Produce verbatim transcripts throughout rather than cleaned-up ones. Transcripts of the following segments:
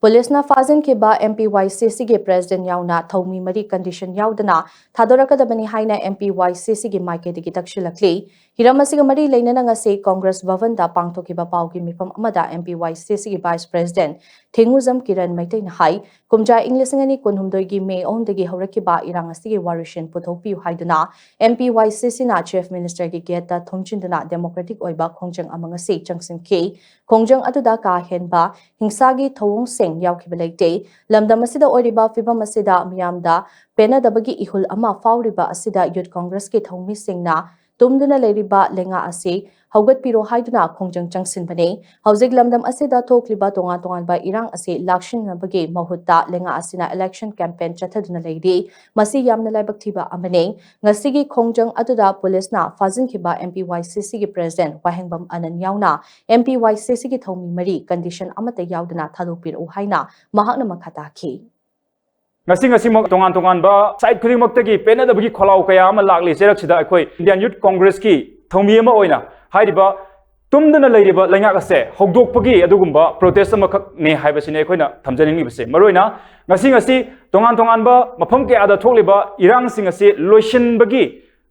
ꯄꯨꯂꯤꯁꯅ ꯐꯥꯖꯤꯟꯈꯤꯕ M P Y C Cꯒꯤ president ꯌꯥꯎꯅ ꯊꯧꯃꯤ ꯃꯔꯤ condition ꯌꯥꯎꯗꯅ ꯊꯥꯗꯣꯔꯛꯀꯗꯕꯅꯤ ꯍꯥꯏꯅ M P Y C Cꯒꯤ ꯃꯥꯏꯀꯩꯗꯒꯤ ꯇꯛꯁꯤꯜꯂꯛꯂꯤ꯫ ꯍꯤꯔꯝ ꯑꯁꯤꯒ ꯃꯔꯤ ꯂꯩꯅꯅ ꯉꯁꯤ ꯀꯣꯡꯒ꯭ꯔꯦꯁ ꯚꯕꯟꯗ ꯄꯥꯡꯊꯣꯛꯈꯤꯕ ꯄꯥꯎꯒꯤ ꯃꯤꯐꯝ ꯑꯃꯗ M P Y C Cꯒꯤ vice president ꯊꯦꯡꯉꯨꯖꯝ Kiran ꯃꯩꯇꯩꯅ ꯍꯥꯏ, ꯀꯨꯝꯖꯥ ꯏꯪ ꯂꯤꯁꯤꯡ ꯑꯅꯤ ꯀꯨꯟꯍꯨꯝꯗꯣꯏꯒꯤ ꯃꯦ ꯑꯍꯨꯝꯗꯒꯤ ꯍꯧꯔꯛꯈꯤꯕ ꯏꯔꯥꯡ ꯑꯁꯤꯒꯤ ꯋꯥꯔꯣꯏꯁꯤꯟ ꯄꯨꯊꯣꯛꯄꯤꯌꯨ ꯍꯥꯏꯗꯨꯅ M P Y C Cꯅ Chief Ministerꯒꯤ gateꯇ ꯊꯣꯝꯖꯤꯟꯗꯨꯅ democratic ꯑꯣꯏꯕ ꯈꯣꯡꯖꯪ ꯑꯃ ꯉꯁꯤ ꯆꯪꯁꯤꯟꯈꯤ꯫ ꯈꯣꯡꯖꯪ ꯑꯗꯨꯗ ꯀꯥ ꯍꯦꯟꯕ ꯍꯤꯡꯁꯥꯒꯤ ꯊꯧꯑꯣꯡꯁꯤꯡ ꯌꯥꯎꯈꯤꯕ ꯂꯩꯇꯦ꯫ ꯂꯝꯗꯝ ꯑꯁꯤꯗ ꯑꯣꯏꯔꯤꯕ ꯐꯤꯕꯝ ꯑꯁꯤꯗ ꯃꯤꯌꯥꯝꯗ ꯄꯦꯟꯅꯗꯕꯒꯤ ꯏꯍꯨꯜ ꯑꯃ ꯐꯥꯎꯔꯤꯕ ꯑꯁꯤꯗ Youth Congressꯀꯤ ꯊꯧꯃꯤꯁꯤꯡꯅ ꯇꯨꯝꯗꯨꯅ ꯂꯩꯔꯤꯕ ꯂꯩꯉꯥꯛ ꯑꯁꯤ ꯍꯧꯒꯠꯄꯤꯔꯣ ꯍꯥꯏꯗꯨꯅ ꯈꯣꯡꯖꯪ ꯆꯪꯁꯤꯟꯕꯅꯤ꯫ ꯍꯧꯖꯤꯛ ꯂꯝꯗꯝ ꯑꯁꯤꯗ ꯊꯣꯛꯂꯤꯕ ꯇꯣꯉꯥꯟ ꯇꯣꯉꯥꯟꯕ ꯏꯔꯥꯡ ꯑꯁꯤ ꯂꯥꯛꯁꯤꯟꯅꯕꯒꯤ ꯃꯍꯨꯠꯇ ꯂꯩꯉꯥꯛ ꯑꯁꯤꯅ election campaign ꯆꯠꯊꯗꯨꯅ ꯂꯩꯔꯤ꯫ ꯃꯁꯤ ꯌꯥꯝꯅ ꯂꯥꯏꯕꯛ ꯊꯤꯕ ꯑꯃꯅꯤ꯫ ꯉꯁꯤꯒꯤ ꯈꯣꯡꯖꯪ ꯑꯗꯨꯗ ꯄꯨꯂꯤꯁꯅ ꯐꯥꯖꯤꯟꯈꯤꯕ M P Y C Cꯒꯤ president ꯋꯥꯍꯦꯡꯕꯝ ꯑꯅꯟ ꯌꯥꯎꯅ M P Y C Cꯒꯤ ꯊꯧꯃꯤ ꯃꯔꯤ condition ꯑꯃꯠꯇ ꯌꯥꯎꯗꯅ ꯊꯥꯗꯣꯛꯄꯤꯔꯛꯎ ꯍꯥꯏꯅ ꯃꯍꯥꯛꯅ ꯃꯈꯥ ꯇꯥꯈꯤ꯫ ꯉꯁꯤ ꯉꯁꯤꯃꯛ ꯇꯣꯉꯥꯟ ꯇꯣꯉꯥꯟꯕ side ꯈꯨꯗꯤꯡꯃꯛꯇꯒꯤ ꯄꯦꯟꯅꯗꯕꯒꯤ ꯈꯣꯜꯂꯥꯎ ꯀꯌꯥ ꯑꯃ ꯂꯥꯛꯂꯤ꯫ ꯆꯩꯔꯛꯁꯤꯗ ꯑꯩꯈꯣꯏ Indian Youth Congressꯀꯤ ꯊꯧꯃꯤ ꯑꯃ ꯑꯣꯏꯅ ꯍꯥꯏꯔꯤꯕ ꯇꯨꯝꯗꯨꯅ ꯂꯩꯔꯤꯕ ꯂꯩꯉꯥꯛ ꯑꯁꯦ ꯍꯧꯗꯣꯛꯄꯒꯤ ꯑꯗꯨꯒꯨꯝꯕ protest ꯑꯃꯈꯛꯅꯦ ꯍꯥꯏꯕꯁꯤꯅꯤ ꯑꯩꯈꯣꯏꯅ ꯊꯝꯖꯅꯤꯡꯂꯤꯕꯁꯦ꯫ ꯃꯔꯨꯑꯣꯏꯅ ꯉꯁꯤ ꯉꯁꯤ ꯇꯣꯉꯥꯟ ꯇꯣꯉꯥꯟꯕ ꯃꯐꯝ ꯀꯌꯥꯗ ꯊꯣꯛꯂꯤꯕ ꯏꯔꯥꯡꯁꯤꯡ ꯑꯁꯤ ꯂꯣꯏꯁꯤꯟꯕꯒꯤ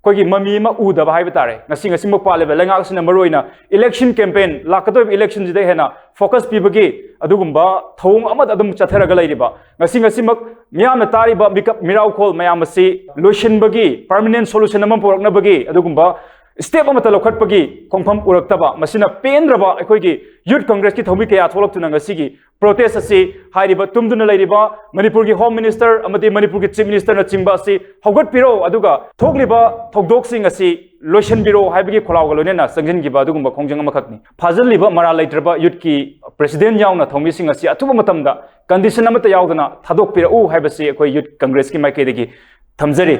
ꯑꯩꯈꯣꯏꯒꯤ ꯃꯃꯤ ꯑꯃ ꯎꯗꯕ ꯍꯥꯏꯕ ꯇꯥꯔꯦ꯫ ꯉꯁꯤ ꯉꯁꯤꯃꯛ ꯄꯥꯜꯂꯤꯕ ꯂꯩꯉꯥꯛ ꯑꯁꯤꯅ ꯃꯔꯨꯑꯣꯏꯅ election campaign, ꯂꯥꯛꯀꯗꯧꯔꯤꯕ electionꯁꯤꯗ ꯍꯦꯟꯅ focus ꯄꯤꯕꯒꯤ ꯑꯗꯨꯒꯨꯝꯕ ꯊꯧꯑꯣꯡ ꯑꯃꯗ ꯑꯗꯨꯝ ꯆꯠꯊꯔꯒ ꯂꯩꯔꯤꯕ, ꯉꯁꯤ ꯉꯁꯤꯃꯛ ꯃꯤꯌꯥꯝꯅ ꯇꯥꯔꯤꯕ ꯃꯤꯀꯞ ꯃꯤꯔꯥꯎꯈꯣꯜ ꯃꯌꯥꯝ ꯑꯁꯤ ꯂꯣꯏꯁꯤꯟꯕꯒꯤ, permanent solution ꯑꯃ ꯄꯨꯔꯛꯅꯕꯒꯤ ꯑꯗꯨꯒꯨꯝꯕ step ꯑꯃꯠꯇ ꯂꯧꯈꯠꯄꯒꯤ ꯈꯣꯡꯐꯝ ꯎꯔꯛꯇꯕ, ꯃꯁꯤꯅ ꯄꯦꯟꯗ꯭ꯔꯕ ꯑꯩꯈꯣꯏꯒꯤ Youth Congressꯀꯤ ꯊꯧꯃꯤ ꯀꯌꯥ ꯊꯣꯛꯂꯛꯇꯨꯅ ꯉꯁꯤꯒꯤ protest ꯑꯁꯤ ꯍꯥꯏꯔꯤꯕ ꯇꯨꯝꯗꯨꯅ ꯂꯩꯔꯤꯕ ꯃꯅꯤꯄꯨꯔꯒꯤ Home Minister ꯑꯃꯗꯤ ꯃꯅꯤꯄꯨꯔꯒꯤ Chief Ministerꯅꯆꯤꯡꯕ ꯑꯁꯤ ꯍꯧꯒꯠꯄꯤꯔꯣ, ꯑꯗꯨꯒ ꯊꯣꯛꯂꯤꯕ ꯊꯧꯗꯣꯛꯁꯤꯡ ꯑꯁꯤ ꯂꯣꯏꯁꯤꯟꯕꯤꯔꯣ ꯍꯥꯏꯕꯒꯤ ꯈꯣꯜꯂꯥꯎꯒ ꯂꯣꯏꯅꯅ ꯆꯪꯁꯤꯟꯈꯤꯕ ꯑꯗꯨꯒꯨꯝꯕ ꯈꯣꯡꯖꯪ ꯑꯃꯈꯛꯅꯤ꯫ ꯐꯥꯖꯤꯜꯂꯤꯕ ꯃꯔꯥꯜ ꯂꯩꯇ꯭ꯔꯕ youthꯀꯤ president ꯌꯥꯎꯅ ꯊꯧꯃꯤꯁꯤꯡ ꯑꯁꯤ ꯑꯊꯨꯕ ꯃꯇꯝꯗ condition ꯑꯃꯠꯇ ꯌꯥꯎꯗꯅ ꯊꯥꯗꯣꯛꯄꯤꯔꯛꯎ ꯍꯥꯏꯕꯁꯤ ꯑꯩꯈꯣꯏ Youth Congressꯀꯤ ꯃꯥꯏꯀꯩꯗꯒꯤ ꯊꯝꯖꯔꯤ꯫